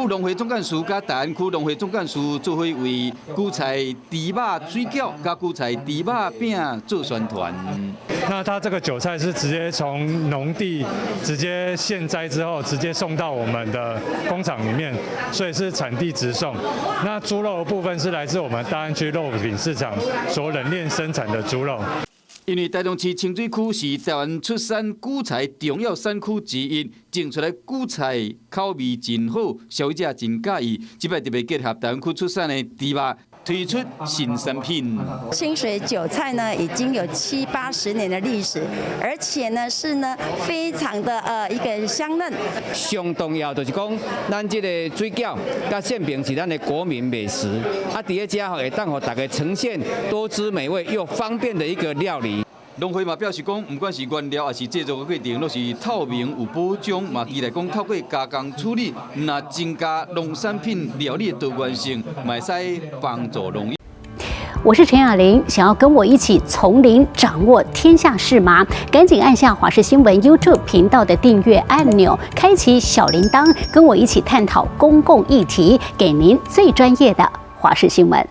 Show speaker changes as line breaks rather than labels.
農會總幹事佮大安區農會總幹事做伙為韭菜豬肉水餃佮韭菜豬肉餅做宣傳。
那它這個韭菜是直接從農地直接現摘之後，直接送到我們的工廠裡面，所以是產地直送。那豬肉的部分是來自我們大安區肉品市場所冷鏈生產的豬肉。
因為台中市清水區是台灣出產韭菜重要產區之一，種出來韭菜口味真好，消費者真佮意。這擺特別結合大安區出產的豬肉，推出新產品。
清水韭菜呢，已經有七八十年的歷史，而且呢是呢非常的一個香嫩。
上重要就是講，咱這個水餃佮餡餅是咱的國民美食，啊，佇咧遮吼會當予大家呈現多汁美味又方便的一個料理。
農會嘛表示講，毋管是原料抑是製作的過程，攏是透明有保障，嘛期待講透過加工處理，毋但增加農產品料理的多元性，嘛會使幫助農業。
我是陳雅玲，想要跟我一起從零掌握天下事嗎？趕緊按下華視新聞 YouTube 頻道的訂閱按鈕，開啟小鈴鐺，跟我一起探討公共議題，給您最專業的華視新聞。